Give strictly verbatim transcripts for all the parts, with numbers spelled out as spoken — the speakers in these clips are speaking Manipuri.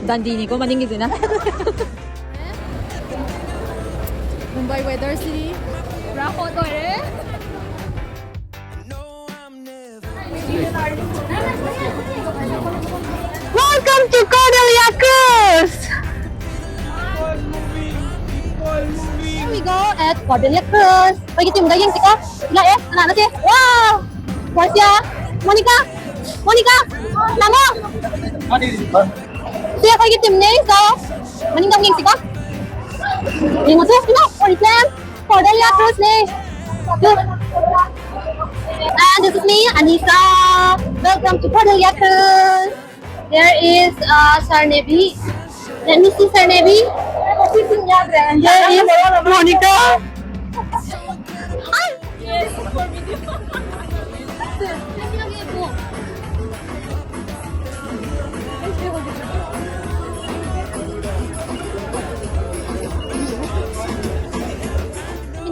ꯗꯟꯗꯤꯅꯤꯀꯣ ꯃꯅꯤꯡꯒꯤꯗꯨꯅ꯫ ꯃꯨꯝꯕꯥꯏ weather ꯁꯤꯗꯤ ꯄꯨꯔꯥ hot ꯑꯣꯏꯔꯦ꯫ Welcome to Cordelia Cruise! Here we go at Cordelia Cruise. ꯑꯩꯈꯣꯏꯒꯤ teamꯗ ꯌꯦꯡꯁꯤꯀꯣ꯫ ꯂꯥꯛꯑꯦ꯫ ꯀꯅꯥꯅꯣ ꯁꯤ? Wow! Portia! Monica! Monica! ꯂꯥꯛꯑꯣ! ꯁꯤ ꯑꯩꯈꯣꯏꯒꯤ teamꯅꯦ꯫ So, ꯃꯅꯤꯡꯗ ꯑꯃꯨꯛ ꯌꯦꯡꯁꯤꯀꯣ꯫ ꯌꯦꯡꯉꯨꯁꯦ꯫ ꯏꯃꯥ! Portia! Cordelia Cruise ꯅꯦ꯫ And this is me, Anisa. Welcome to Cordelia Cruise. There is, uh, Sarnebi. Let me see Sarnebi. There is Monica.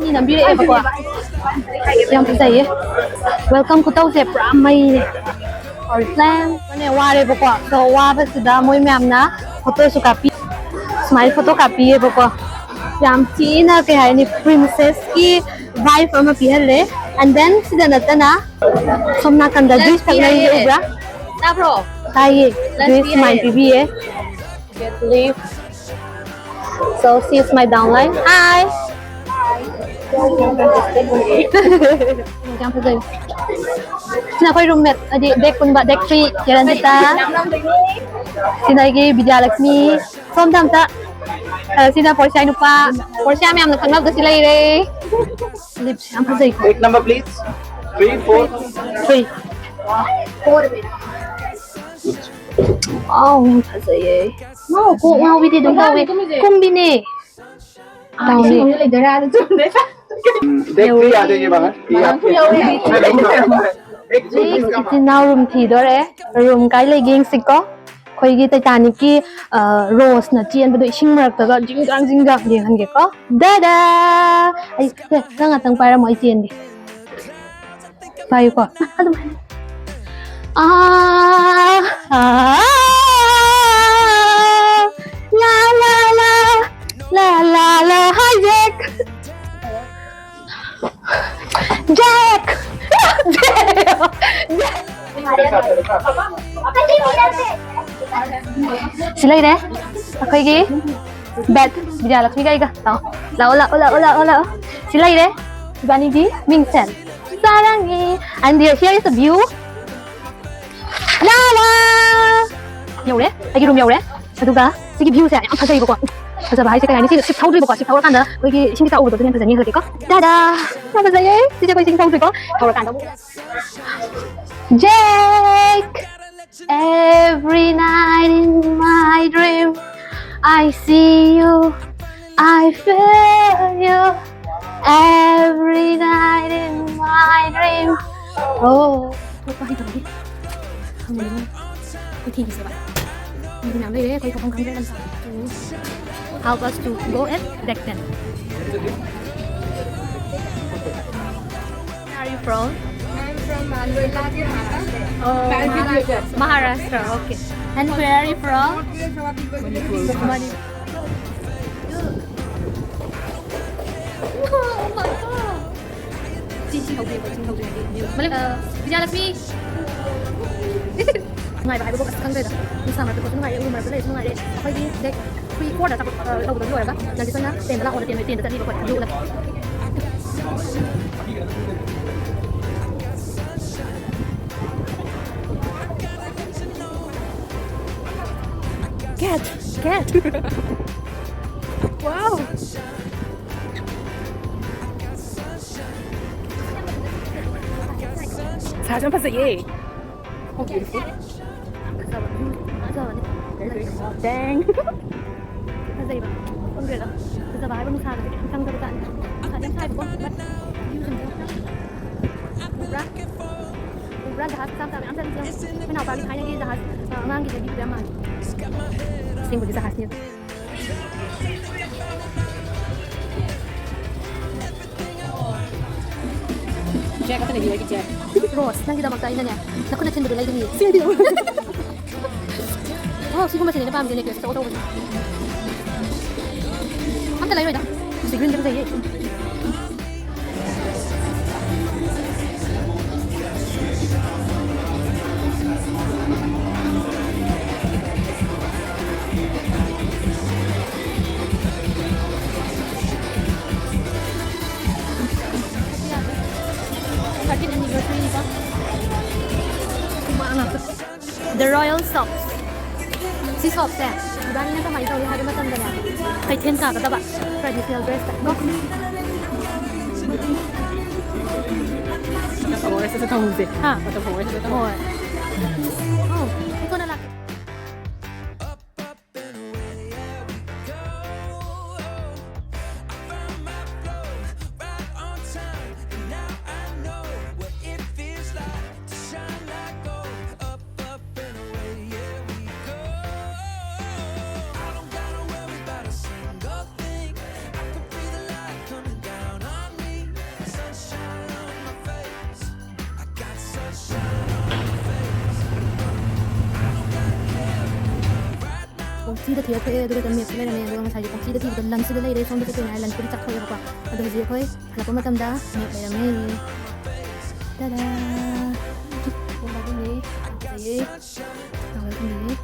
ꯃꯤ ꯅꯝꯕꯤꯔꯛꯑꯦꯕꯀꯣ꯫ ꯌꯥꯝ ꯐꯖꯩꯌꯦ꯫ Welcome ꯈꯨꯇꯧꯁꯦ ꯄꯨꯔꯥ ꯃꯩꯅꯦ꯫ Our plan ꯅꯦ ꯋꯥꯔꯦꯕꯀꯣ꯫ So ꯋꯥꯕꯁꯤꯗ ꯃꯣꯏ ꯃꯌꯥꯝꯅ photo ꯁꯨ ꯀꯥꯞꯄꯤ꯫ ꯁꯨꯃꯥꯏꯅ photo ꯀꯥꯞꯄꯤꯌꯦꯕꯀꯣ꯫ ꯌꯥꯝ ꯊꯤꯅ ꯀꯩ ꯍꯥꯏꯅꯤ, princess ꯀꯤ vibe ꯑꯃ ꯄꯤꯍꯜꯂꯦ꯫ And then ꯁꯤꯗ ꯅꯠꯇꯅ ꯁꯣꯝ ꯅꯥꯀꯟꯗ juice ꯊꯛꯅꯔꯤꯁꯦ ꯎꯕ꯭ꯔꯥ? ꯇꯥꯕ꯭ꯔꯣ? ꯇꯥꯏꯌꯦ꯫ Juice ꯁꯨꯃꯥꯏꯅ ꯄꯤꯕꯤꯌꯦ꯫ Get leaf. So she is my downline. Hi. ꯌꯥꯝ ꯐꯖꯩ꯫ ꯁꯤꯅ ꯑꯩꯈꯣꯏ roommate, ꯍꯥꯏꯗꯤ deck ꯄꯨꯟꯕ, deck three, ꯀꯤꯔꯟꯖꯤꯇꯥ꯫ ꯁꯤꯅ ꯑꯩꯒꯤ ꯕꯤꯗ꯭ꯌꯥꯂꯛꯁꯃꯤ꯫ ꯁꯣꯝꯗ ꯑꯝꯇ, ꯑ, ꯁꯤꯅ ꯄꯣꯔꯁꯤꯌꯥ ꯅꯨꯄꯥ꯫ ꯄꯣꯔꯁꯤꯌꯥ ꯃꯌꯥꯝꯅ ꯈꯪꯅꯕꯗ ꯁꯤ ꯂꯩꯔꯦ꯫ Lips ꯌꯥꯝ ꯐꯖꯩꯀꯣ꯫ Eight number, please. Three, four. Three. Wow, ꯌꯥꯝ ꯐꯖꯩꯌꯦ꯫ ꯉꯥꯎ-, ꯀꯣꯛ ꯉꯥꯎꯕꯤꯗꯤ ꯑꯗꯨꯝ ꯇꯧꯋꯦ꯫ ꯀꯨꯝꯕꯤꯅꯦ꯫ ꯇꯧꯅꯤ꯫ देख भी आ जाइए बाहर। ये आपके ꯍꯧꯖꯤꯛ ꯏꯆꯤꯟ ꯏꯅꯥꯎ ꯔꯨꯝ ꯊꯤꯗꯣꯔꯦ꯫ ꯔꯨꯝ ꯀꯥꯏ ꯂꯩꯒꯦ ꯌꯦꯡꯁꯤꯀꯣ꯫ ꯑꯩꯈꯣꯏꯒꯤ ꯇꯩꯇꯥꯅꯤꯛꯀꯤ ꯔꯣꯁꯅ ꯆꯦꯟꯕꯗꯣ ꯏꯁꯤꯡ ꯃꯔꯛꯇꯒ ꯖꯤꯡꯖꯥꯡ ꯖꯤꯡꯖꯥꯡ ꯌꯦꯡꯍꯟꯒꯦꯀꯣ꯫ ꯗꯥꯗꯥ! ꯑꯩ ꯁꯦ, ꯅꯪ ꯉꯥꯛꯇꯪ ꯄꯥꯏꯔꯝꯃꯣ, ꯑꯩ ꯆꯦꯟꯒꯦ꯫ ꯄꯥꯏꯌꯨꯀꯣ꯫ ꯑꯗꯨꯃꯥꯏꯅ꯫ ꯑꯥ, ꯑꯥ, ꯂꯥ, ꯂꯥ, ꯂꯥ, ꯂꯥ, ꯂꯥ, ꯂꯥ, ꯍꯥꯏ, ꯖꯦꯛ꯫ ꯖꯦꯛ! ꯁꯤ ꯂꯩꯔꯦ ꯑꯩꯈꯣꯏꯒꯤ ꯕꯦꯠ, ꯕꯤꯗ꯭ꯌꯥꯂꯛꯁꯃꯤꯒ ꯑꯩꯒ꯫ ꯂꯥꯛꯑꯣ, ꯂꯥꯛꯑꯣ, ꯂꯥꯛꯑꯣ, ꯂꯥꯛꯑꯣ, ꯂꯥꯛꯑꯣ, ꯂꯥꯛꯑꯣ꯫ ꯁꯤ ꯂꯩꯔꯦ ꯏꯕꯥꯅꯤꯒꯤ ꯃꯤꯡꯁꯦꯜ꯫ ꯆꯥꯔꯥꯡꯉꯤ꯫ And there, here is the view. ꯂꯥ ꯂꯥ! ꯌꯧꯔꯦ, ꯑꯩꯒꯤ ꯔꯨꯝ ꯌꯧꯔꯦ꯫ ꯑꯗꯨꯒ ꯁꯤꯒꯤ ꯚ꯭ꯌꯨꯁꯦ ꯌꯥꯝ ꯐꯖꯩꯕꯀꯣ꯫ ꯐꯖꯕ ꯍꯥꯏꯁꯦ ꯀꯩ ꯍꯥꯏꯅꯤ? ꯁꯤ ꯁꯤꯞ ꯊꯧꯗ꯭ꯔꯤꯕꯀꯣ, ꯁꯤꯞ ꯊꯧꯔꯀꯥꯟꯗ ꯑꯩꯈꯣꯏꯒꯤ ꯏꯁꯤꯡ ꯀꯩꯀꯥ ꯎꯕꯗꯣ ꯑꯗꯨꯅ ꯍꯦꯟꯅ ꯐꯖꯅꯤ ꯈꯜꯂꯛꯀꯦꯀꯣ꯫ ꯇꯥꯗꯥ! ꯌꯥꯝ ꯐꯖꯩꯌꯦ꯫ ꯁꯤꯁꯦ ꯑꯩꯈꯣꯏ ꯏꯁꯤꯡ ꯊꯧꯗ꯭ꯔꯤꯀꯣ꯫ ꯊꯧꯔꯀꯥꯟꯗ ꯑꯃꯨꯛ Jake! Every night in my dream, I see you, I feel you. Every night in my dream. Oh. ꯊꯣꯛꯄ ꯍꯩꯇꯕꯒꯤ ꯈꯪꯗꯦꯅꯦ꯫ ꯑꯩꯈꯣꯏ ꯊꯦꯡꯈꯤꯁꯦꯕ꯫ ꯃꯤꯗꯤ ꯃꯌꯥꯝ ꯂꯩꯔꯦ, ꯑꯩꯈꯣꯏ ꯊꯣꯛꯐꯝ ꯈꯪꯗ꯭ꯔꯦ ꯂꯝꯁꯥꯡ꯫ Help us to go and back then. Where are you from? I'm from Malwa, Maharashtra. Oh, Maharashtra. Okay. And where are you from? Manipur. Oh my God. ꯆꯤꯡ ꯍꯧꯕꯤꯔꯦꯀꯣ, ꯆꯤꯡ ꯍꯧꯕꯤꯔꯦ꯫ ꯃꯂꯛ, ꯑ, ꯕꯤꯖꯌꯂꯛꯁꯃꯤ꯫ ꯅꯨꯡꯉꯥꯏꯕ ꯍꯥꯏꯕꯕꯨ ꯑꯁ ꯈꯪꯗ꯭ꯔꯦꯗ꯫ ꯅꯨꯡꯁꯥ ꯃꯔꯛꯇ ꯊꯣꯛꯄꯁꯨ ꯅꯨꯡꯉꯥꯏꯔꯦ, ꯎꯔꯨꯝ ꯃꯔꯛꯇ ꯂꯩꯔꯁꯨ ꯅꯨꯡꯉꯥꯏꯔꯦ꯫ ꯑꯩꯈꯣꯏꯗꯤ ꯗꯦꯠ ꯊ꯭ꯔꯤ, ꯐꯣꯔꯗ ꯆꯥꯛ, ꯑ, ꯇꯧꯕꯗꯣ ꯂꯣꯏꯔꯒ ꯅꯟꯗꯤꯁꯟꯅ ꯇꯦꯟꯗ ꯂꯥꯛꯑꯣꯅ ꯇꯦꯟ, ꯇꯦꯟꯗ ꯆꯠꯂꯤꯕꯀꯣ, ꯌꯣꯠꯂꯒ꯫ Cat! Cat! Wow! ꯁꯥꯁꯨ ꯌꯥꯝ ꯐꯖꯩꯌꯦ꯫ Oh, beautiful. ꯐꯖꯕꯅꯤ꯫ ꯐꯖꯕꯅꯤ꯫ Dang. ꯐꯖꯩꯕ꯫ ꯈꯪꯗ꯭ꯔꯦꯗ꯫ ꯐꯖꯕ ꯍꯥꯏꯕ ꯅꯨꯡꯁꯥꯗꯗꯤ ꯈꯤꯇꯪ ꯆꯪꯗꯕ ꯖꯥꯠꯅꯤ꯫ ꯅꯨꯡꯁꯥꯗꯤ ꯌꯥꯝ ꯍꯥꯏꯕꯀꯣ, but view ꯁꯤꯡꯁꯦ ꯎꯕ꯭ꯔꯥ? ꯎꯕ꯭ꯔꯥ? ꯖꯍꯥꯖ ꯃꯆꯥ ꯃꯆꯥ ꯃꯌꯥꯝ ꯆꯠꯂꯤꯁꯦ ꯌꯦꯡꯉꯣ꯫ ꯑꯩꯈꯣꯏ ꯅꯥꯎꯄꯥꯒꯤ ꯊꯥꯏꯅꯒꯤ ꯖꯍꯥꯖ, ꯑ, ꯑꯉꯥꯡꯒꯤ ꯂꯩꯕꯤꯈꯤꯕ ꯌꯥꯝ ꯃꯥꯜꯂꯦ꯫ ꯑꯁꯦꯡꯕꯒꯤ ꯖꯍꯥꯖꯅꯦꯕ꯫ ꯖꯦꯛ ꯑꯃꯇ ꯂꯩꯕꯤꯌꯨ, ꯑꯩꯒꯤ ꯖꯦꯛ꯫ ꯔꯣꯁ, ꯅꯪꯒꯤꯗꯃꯛꯇ ꯑꯩꯅꯅꯦ, ꯅꯈꯨꯠꯅ ꯊꯤꯟꯕꯗꯣ ꯂꯩꯒꯅꯤꯌꯦ꯫ ꯁꯤꯗꯤ꯫ ꯋꯥꯎ, ꯁꯤꯒꯨꯝꯕꯁꯤꯅꯦ ꯑꯩꯅ ꯄꯥꯝꯃꯤꯁꯦ, necklace ꯑꯆꯧ ꯑꯆꯧꯕꯁꯦ꯫ ꯑꯝꯇ ꯂꯩꯔꯣꯏꯗ꯫ ꯁꯤ green ꯁꯦ ꯐꯖꯩꯌꯦ꯫ Thirteenth anniversary ꯅꯤꯀꯣ꯫ ꯏꯃꯥ ꯉꯥꯛꯇ꯫ The Royal Shops꯫ ꯁꯤ shop ꯁꯦ ꯏꯕꯥꯅꯤꯅ ꯀꯃꯥꯏꯅ ꯇꯧꯅꯤ ꯍꯥꯏꯕ ꯃꯇꯝꯗꯅꯦ, ꯀꯩꯊꯦꯜ ꯀꯥꯒꯗꯕ traditional dress ꯇ ꯀꯣ꯫ ꯃꯇꯝ ꯐꯪꯉꯔꯣꯏ, ꯁꯠ ꯁꯠ ꯇꯧꯍꯧꯁꯦ꯫ ꯍꯥ? ꯃꯇꯝ ꯐꯪꯉꯔꯣꯏ, ꯁꯠ ꯁꯠ ꯇꯧꯍꯧꯁꯦ꯫ ꯍꯣꯏ꯫ ꯑꯧ, ꯑꯩ ꯀꯣꯟꯅ ꯂꯥꯛꯀꯦ꯫ ꯀꯣꯐꯤꯗ ꯊꯤꯔꯛꯊꯣꯛꯑꯦ, ꯑꯗꯨꯒ ꯃꯦꯞꯁꯨ ꯂꯩꯔꯝꯃꯦ꯫ ꯑꯗꯨꯒ ꯉꯁꯥꯏꯒꯤ ꯀꯣꯐꯤꯗ ꯊꯤꯕꯗꯣ ꯂꯟꯁꯇ ꯂꯩꯔꯦ, ꯁꯣꯝꯗ ꯆꯠꯇꯣꯏꯅꯦ ꯍꯥꯏꯔ ꯂꯟꯁꯄꯨꯗꯤ ꯆꯠꯈ꯭ꯔꯦꯕꯀꯣ꯫ ꯑꯗꯣ ꯍꯧꯖꯤꯛ ꯑꯩꯈꯣꯏ ꯍꯜꯂꯛꯄ ꯃꯇꯝꯗ ꯃꯦꯞ ꯂꯩꯔꯝꯃꯦ꯫ ꯇꯥꯗꯥ! ꯀꯣꯐꯤꯅꯦ꯫ ꯐꯖꯩꯌꯦ꯫ ꯇꯥꯋꯦꯜ ꯊꯝꯕꯤꯌꯦ꯫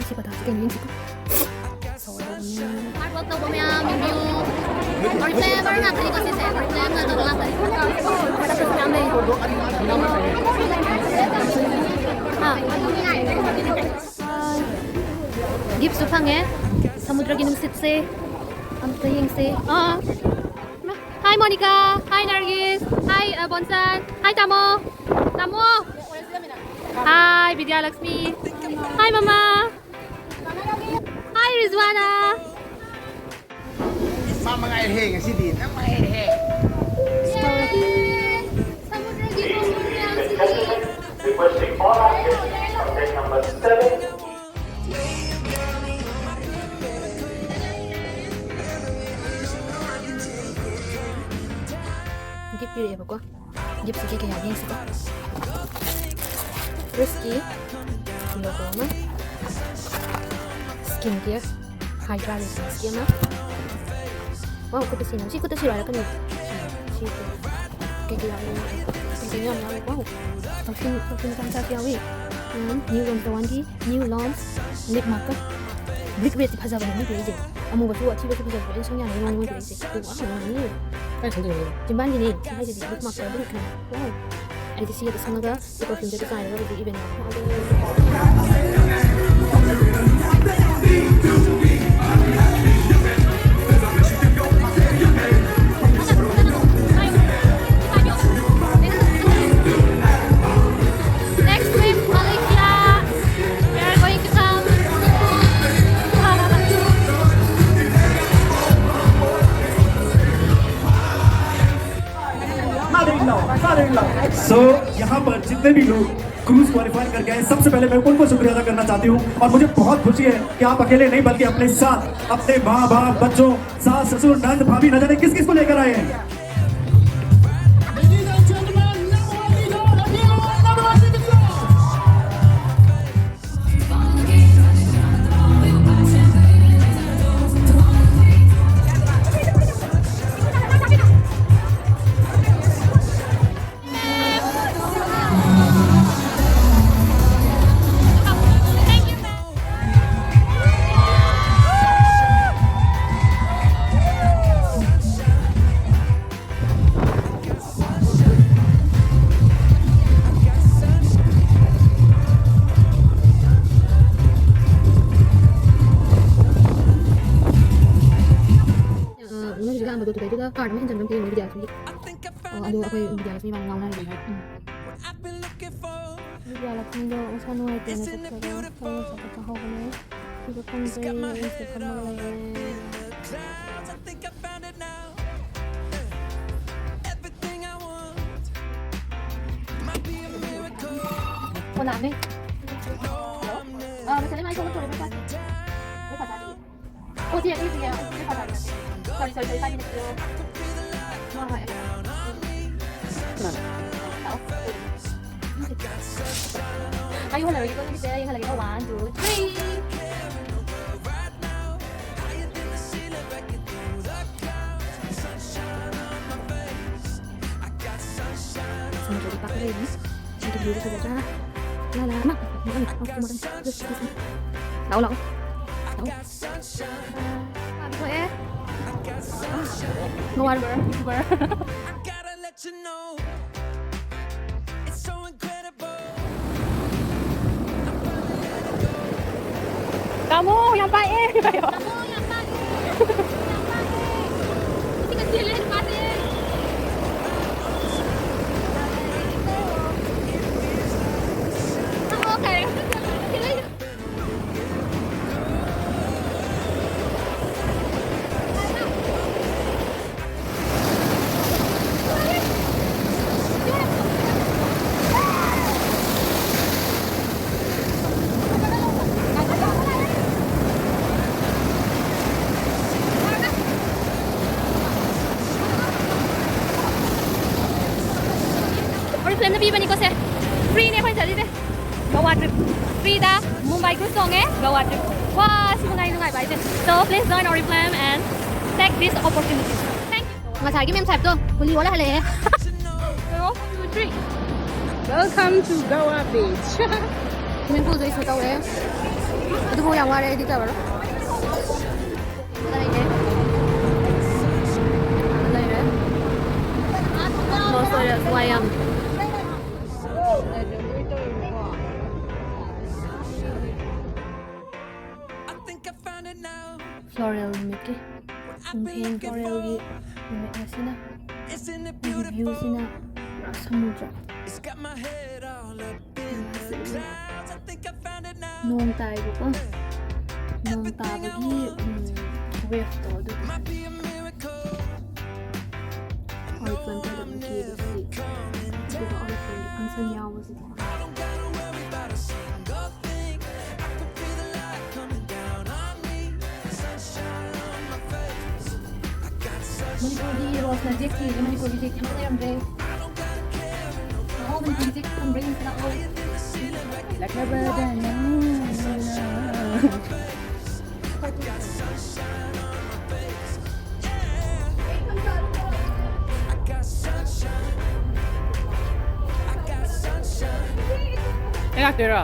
ꯁꯤ ꯄꯊꯥꯞꯁꯦ ꯀꯩꯅꯣ ꯌꯦꯡꯁꯤꯀꯣ꯫ ꯁꯣꯔ ꯇꯧꯕꯅꯦ꯫ Hard work ꯇꯧꯕ ꯃꯌꯥꯝ ꯌꯦꯡꯕꯤꯌꯨ꯫ Oriflame ꯉꯥꯛꯇꯅꯤꯀꯣ ꯁꯤꯁꯦ꯫ Oriflame ꯉꯥꯛꯇꯅꯤ꯫ ꯃꯌꯥꯝ ꯂꯩ꯫ ꯑꯥ꯫ Gift ꯁꯨ ꯐꯪꯉꯦ꯫ ꯁꯃꯨꯗ꯭ꯔꯒꯤ ꯅꯨꯡꯁꯤꯠꯁꯦ꯫ ꯑꯝꯇ ꯌꯦꯡꯁꯦ꯫ ꯑꯥ꯫ Hi, Monica. Hi, Nargis. Hi, uh, Bonsan. Hi, Tamo. Tamo. Hi, Vidya Lakshmi. Hi, Mama. Hi, Rizwana. ꯃꯥ ꯃꯉꯥꯏꯔꯦꯍꯦ ꯉꯁꯤꯗꯤ, ꯅꯪ ꯃꯉꯥꯏꯔꯦꯍꯦ꯫ ꯁꯃꯨꯗ꯭ꯔꯒꯤ ꯈꯣꯡꯅꯨꯡ ꯃꯌꯥꯝꯁꯤꯗꯤ Requesting all our guests to contact number seven. ꯒꯤꯐ ꯄꯤꯔꯛꯑꯦꯕꯀꯣ꯫ ꯒꯤꯐꯁꯦ ꯀꯩ ꯀꯩ ꯌꯥꯎꯒꯦ ꯌꯦꯡꯁꯤꯀꯣ꯫ ꯐ꯭ꯔꯨꯠꯁꯀꯤ ꯂꯣꯒꯣ ꯑꯃ, ꯁ꯭ꯀꯤꯟ ꯀꯤꯌꯔ ꯍꯥꯏꯗ꯭ꯔꯥ ꯂꯤꯁꯟꯁꯀꯤ ꯑꯃ꯫ ꯋꯥꯎ, ꯈꯨꯠꯇ ꯁꯤꯅ ꯁꯤ ꯈꯨꯠꯇ ꯁꯤꯔꯣ ꯍꯥꯏꯔꯛꯀꯅꯤ꯫ ꯁꯤ ꯀꯩ ꯀꯩ ꯌꯥꯎꯒꯦ? ꯀꯩ ꯀꯩ ꯌꯥꯝ ꯌꯥꯎꯋꯦ꯫ ꯋꯥꯎ, ꯄꯔꯐ꯭ꯌꯨꯝ ꯄꯔꯐ꯭ꯌꯨꯝ ꯃꯆꯥ ꯃꯆꯥꯁꯨ ꯌꯥꯎꯏ꯫ ꯎꯝ, ꯅ꯭ꯌꯨ ꯂꯣꯟꯁ ꯗ ꯋꯥꯟꯒꯤ ꯅ꯭ꯌꯨ ꯂꯣꯟꯁ ꯂꯤꯞ ꯃꯥꯔꯀꯔ꯫ ꯕ꯭ꯔꯤꯛ ꯔꯦꯗꯇꯤ ꯐꯖꯕꯅꯦ ꯃꯤ ꯄꯤꯔꯛꯏꯁꯦ꯫ ꯑꯃꯨꯕꯁꯨ ꯑꯊꯤꯕꯁꯨ ꯐꯖꯕ ꯑꯩꯅ ꯁꯪ ꯌꯥꯅꯤ ꯃꯣꯏ ꯄꯤꯔꯛꯏꯁꯦ꯫ ꯋꯥꯎ, ꯌꯥꯝ ꯌꯥꯝꯃꯤ꯫ ꯀꯥꯏ ꯁꯪꯗꯣꯏꯅꯣ? ꯆꯤꯝꯕꯥꯟꯒꯤꯅꯦ ꯁꯤ ꯍꯥꯏꯁꯤꯗꯤ ꯂꯤꯞ ꯃꯥꯔꯀꯔ ꯕ꯭ꯔꯤꯛꯅꯦ꯫ ꯋꯥꯎ꯫ ꯑꯩꯗꯤ ꯁꯤ ꯑꯗꯨ ꯁꯪꯉꯒ ꯁꯤ ꯄꯔꯐ꯭ꯌꯨꯝꯁꯦ ꯑꯗꯨ ꯆꯥꯏꯔꯒ ꯍꯧꯖꯤꯛ even Next trip, Malaysia. We are going to come. सो यहाँ पर जितने भी लोग क्रूज क्वालिफाई करके आए, सबसे पहले मैं उनको शुक्रिया अदा करना चाहती हूँ। और मुझे बहुत खुशी है कि आप अकेले नहीं, बल्कि अपने साथ अपने माँ बाप, बच्चों, सास, ससुर, नंद, भाभी, न जाने किस किस को लेकर आए हैं। ꯍꯧꯖꯤꯛ ꯑꯍꯥꯟꯕꯗꯣ ꯑꯗꯨꯗꯩꯗꯨꯗ ꯀꯥꯔꯠ ꯑꯃ ꯍꯦꯟꯖꯟꯕ ꯑꯃ ꯄꯤꯔꯝꯃꯦ ꯕꯤꯗ꯭ꯌꯥꯂꯛꯁꯃꯤꯒꯤ꯫ ꯑꯣ, ꯑꯗꯨ ꯑꯩꯈꯣꯏ ꯕꯤꯗ꯭ꯌꯥꯂꯛꯁꯃꯤ ꯏꯕꯥꯅꯤ ꯉꯥꯎꯅꯔꯦ꯫ ꯎꯝ꯫ ꯕꯤꯗ꯭ꯌꯥꯂꯛꯁꯃꯤꯗꯣ ꯃꯁꯥ ꯅꯨꯡꯉꯥꯏꯇꯦꯅ ꯆꯠꯈ꯭ꯔꯒ ꯑꯩꯅ ꯑꯆꯥꯄꯣꯠ ꯆꯥꯍꯧꯕꯅꯦ꯫ ꯑꯗꯨ ꯈꯪꯗ꯭ꯔꯦ, ꯑꯩꯁꯦ ꯐꯝꯃꯒ ꯂꯩꯔꯦ꯫ Think I found it now. Everything I want might be a miracle. Phone ꯂꯥꯛꯑꯝꯃꯦ꯫ ꯍꯜꯂꯣ? ꯑꯥ, ꯉꯁꯥꯏ ꯃꯥꯏ ꯊꯣꯛꯂꯛꯇꯣꯔꯦ, breakfast ꯆꯥ-, breakfast ꯆꯥꯗ꯭ꯔꯤ꯫ ꯑꯣ, ꯁꯤ ꯑꯩꯈꯣꯏ ꯁꯤꯒꯤ breakfast ꯆꯥꯗ꯭ꯔꯤ꯫ Sorry, sorry, sorry, five minutes. ꯍꯣꯏ, ꯍꯣꯏ꯫ ꯂꯥꯛꯑꯣ꯫ ꯑꯩ ꯍꯜꯂꯛꯑꯒꯦꯀꯣ, ꯑꯗꯨꯗꯤ ꯁꯦ, ꯑꯩ ꯍꯜꯂꯛꯑꯒꯦꯀꯣ꯫ One, two, three. ꯁꯃꯨꯗ꯭ꯔꯒꯤ ꯄꯥꯛꯇ ꯂꯩꯔꯤꯅꯤ꯫ ꯁꯤꯒꯤ view ꯁꯦ ꯐꯖꯗ꯭ꯔꯥ? ꯂꯥ, ꯂꯥ, ꯃꯥ, ꯃꯥ, ꯃꯥ, ꯃꯥ, ꯃꯥ, ꯂꯥꯛꯑꯣ, ꯂꯥꯛꯑꯣ꯫ ꯂꯥꯛꯑꯣ꯫ ꯊꯣꯛꯑꯦ꯫ ꯅꯨꯡꯉꯥꯏꯕ꯭ꯔꯥ? ꯅꯨꯡꯉꯥꯏꯕ꯭ꯔꯥ? ꯇꯥꯃꯣ, ꯌꯥꯝ ꯄꯥꯛꯑꯦ꯫ ꯇꯥꯃꯣ, ꯌꯥꯝ ꯄꯥꯛꯑꯦ꯫ ꯌꯥꯝ ꯄꯥꯛꯑꯦ꯫ ꯁꯤꯒ ꯆꯦꯜꯂꯦ ꯅꯨꯄꯥꯁꯦ꯫ ꯇꯥꯃꯣ, ꯀꯩ? Oriflame ꯅ ꯄꯤꯕꯅꯤꯀꯣ ꯁꯦ꯫ Free ꯅꯦ ꯑꯩꯈꯣꯏ ꯆꯠꯂꯤꯁꯦ꯫ Goa trip꯫ Free ꯗ Mumbai cruise ꯇꯣꯡꯉꯦ, Goa trip꯫ ꯋꯥ, ꯁꯤ ꯃꯉꯥꯏ ꯅꯨꯡꯉꯥꯏꯕ ꯍꯥꯏꯁꯦ꯫ So please join Oriflame and take this opportunity. Thank you꯫ ꯉꯁꯥꯏꯒꯤ ꯃꯦꯝ ꯁꯥꯍꯦꯕꯇꯣ ꯀꯨꯂꯤ ꯑꯣꯜꯂ ꯍꯜꯂꯛꯑꯦ꯫ Hello, two, three. Welcome to Goa Beach. Swimming pool the issue ꯇꯧꯔꯦ꯫ ꯑꯗꯨꯕꯨ ꯌꯥꯝ ꯋꯥꯔꯦ ꯑꯩꯗꯤ ꯇꯧꯔꯔꯣꯏ꯫ ꯂꯩꯔꯦ꯫ ꯂꯩꯔꯦ꯫ Close ꯑꯣꯏꯔꯦ, ꯋꯥꯏ ꯌꯥꯝ꯫ Floral ꯅꯨꯃꯤꯠꯀꯤ, ꯆꯨꯝꯊꯦꯡ floral ꯒꯤ ꯅꯨꯃꯤꯠ ꯉꯁꯤꯅ꯫ ꯁꯤꯒꯤ view ꯁꯤꯅ ꯄꯨꯔꯥ ꯁꯃꯨꯗ꯭ꯔ꯫ ꯅꯣꯡ ꯇꯥꯏꯕꯀꯣ꯫ ꯅꯣꯡ ꯇꯥꯕꯒꯤ, ꯎꯝ, wave ꯇꯣ ꯑꯗꯨ꯫ ꯐꯤꯂꯝ ꯊꯥꯗꯕ ꯀꯦꯕꯁꯤꯗꯤ꯫ ꯑꯗꯨꯒ ꯑꯣꯔꯤꯐ꯭ꯂꯦꯝꯒꯤ ꯐꯪꯁꯟ ꯌꯥꯎꯕꯁꯤꯗꯤ꯫ ꯃꯅꯤꯄꯨꯔꯒꯤ ꯔꯣꯁꯅ ꯖꯦꯛ ꯊꯤꯔꯦ, ꯃꯅꯤꯄꯨꯔꯒꯤ ꯖꯦꯛ ꯑꯃꯠꯇ ꯂꯩꯔꯝꯗ꯭ꯔꯦ꯫ ꯑꯍꯥꯎꯕ ꯃꯅꯤꯄꯨꯔꯒꯤ ꯖꯦꯛ ꯐꯪꯕ꯭ꯔꯥ ꯌꯦꯡꯁꯤ ꯂꯥꯛꯑꯣ꯫ ꯂꯛꯅꯕꯗ ꯅꯪꯅ꯫ ꯑꯩ ꯂꯥꯛꯇꯣꯏꯔꯣ?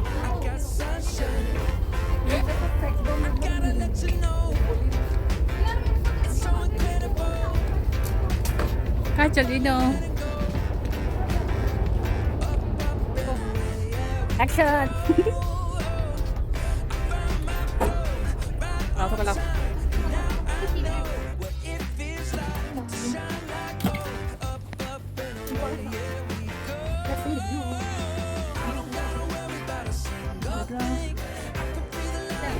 ꯀꯥꯏ ꯆꯠꯂꯤꯅꯣ? Action! ꯂꯥꯎ, ꯊꯣꯛꯄ ꯂꯥꯎ꯫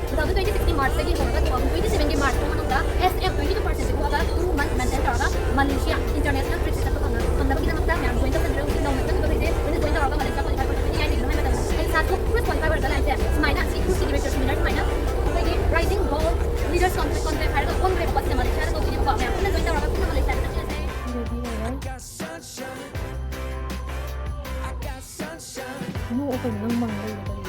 Two thousand twenty-six ꯀꯤ March ꯇꯒꯤ ꯍꯧꯔꯒ two thousand twenty-seven ꯒꯤ March ꯐꯥꯎ ꯃꯅꯨꯡꯗ S F twenty two percent ꯁꯦ ꯊꯣꯛꯑꯒ two month maintain ꯇꯧꯔꯒ Malaysia international trip ꯁꯦ ꯆꯠꯄ ꯐꯪꯅ-, ꯐꯪꯅꯕꯒꯤꯗꯃꯛꯇ ꯃꯌꯥꯝ join ꯇꯧꯁꯟꯕꯤꯔꯣ꯫ ꯍꯧꯖꯤꯛ ꯅꯧꯅ ꯆꯪꯈꯤꯕꯈꯩꯁꯦ ꯂꯣꯏꯅ join ꯇꯧꯔꯒ Malaysia qualify ꯇꯧꯕ ꯌꯥꯏ꯫ ꯀꯩꯒꯤꯅꯣ ꯍꯥꯏ ꯃꯇꯝꯗ ꯑꯩ ꯏꯁꯥ ꯊꯣꯛ-, first qualify ꯑꯣꯏꯔꯒ ꯂꯥꯛꯏꯁꯦ ꯁꯨꯃꯥꯏꯅ ꯁꯤ ꯀ꯭ꯔꯨꯁꯀꯤ director seminar ꯁꯨꯃꯥꯏꯅ ꯑꯩꯈꯣꯏꯒꯤ Rising Bold Leaders Con-, Conference ꯍꯥꯏꯔꯒ ꯑꯣꯟꯈ꯭ꯔꯦꯕꯀꯣ꯫ ꯁꯤꯗ Malaysia ꯗ ꯇꯧꯗꯣꯏꯅꯦꯕꯀꯣ꯫ ꯃꯌꯥꯝ ꯄꯨꯟꯅ join ꯇꯧꯔꯒ ꯄꯨꯟꯅ Malaysia ꯗ ꯆꯠꯃꯤꯟꯅꯁꯦ꯫ ꯅꯣꯛꯑꯣ ꯀꯩꯅꯣ, ꯅꯪ ꯃꯪ ꯂꯩꯔꯦ ꯀꯔꯤꯅꯣ?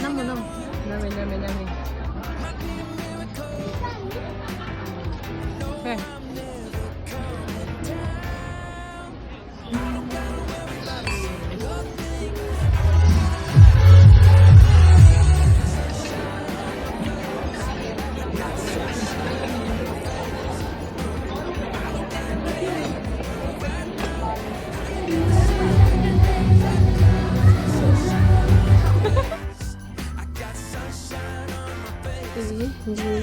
ꯅꯝꯃꯣ, ꯅꯝꯃꯣ꯫ ꯅꯝꯃꯦ, ꯅꯝꯃꯦ, ꯅꯝꯃꯦ꯫ ꯁꯦ꯫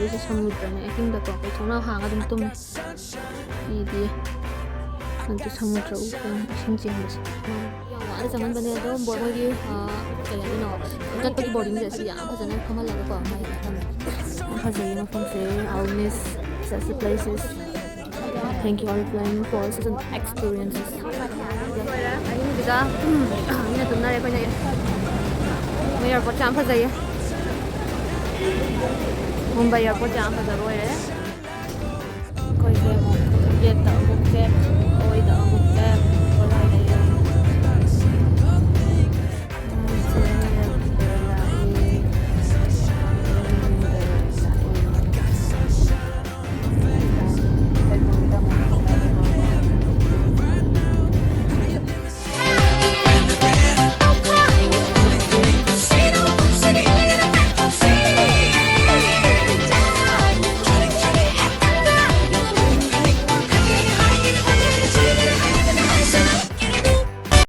ꯑꯩꯁꯦ ꯁꯃꯨꯗ꯭ꯔꯅꯦ ꯑꯍꯤꯡꯗꯀꯣ, ꯑꯩꯈꯣꯏ ꯊꯣꯡꯅꯥꯎ ꯍꯥꯡꯉ ꯑꯗꯨꯝ ꯇꯨꯝꯃꯦ꯫ ꯏꯗꯤ ꯅꯪꯁꯨ ꯁꯃꯨꯗ꯭ꯔ ꯎꯕ꯭ꯔꯥ? ꯏꯁꯤꯡ ꯆꯦꯟꯕꯁꯦ꯫ ꯌꯥꯝ ꯋꯥꯅ ꯆꯪꯍꯟꯕꯅꯦ ꯑꯗꯣ, ꯃꯣꯏꯒꯤ, ꯑ, ꯀꯩ ꯍꯥꯏꯗꯣꯏꯅꯣ, ꯆꯠꯄꯒꯤ ꯕꯣꯔꯗꯤꯡꯁꯦ ꯑꯁꯤ ꯌꯥꯝ ꯐꯖꯅ ꯐꯝꯍꯜꯂꯒꯀꯣ, ꯃꯥꯏ ꯌꯥꯝ ꯊꯝꯃꯦ꯫ ꯌꯥꯝ ꯐꯖꯩꯌꯦ ꯃꯐꯝꯁꯦ꯫ I'll miss such places. Thank you, Aeroplane, for such an experience. ꯑꯍꯤꯡꯁꯤꯗ, ꯎꯝ, ꯃꯤꯅ ꯇꯨꯝꯅꯔꯦ, ꯑꯩꯈꯣꯏꯅ ꯃꯣꯏ ꯑꯦꯌꯥꯔꯄꯣꯔꯠꯁꯦ ꯌꯥꯝ ꯐꯖꯩꯌꯦ꯫ ꯃꯨꯝꯕꯥꯏ ꯑꯦꯌꯥꯔꯄꯣꯔꯠꯁꯦ ꯌꯥꯝ ꯐꯖꯕ ꯑꯣꯏꯔꯦ꯫ ꯑꯩꯈꯣꯏꯁꯦ ꯑꯃꯨꯛ ꯒꯦꯠꯇ ꯑꯃꯨꯛ ꯆꯦꯟ-,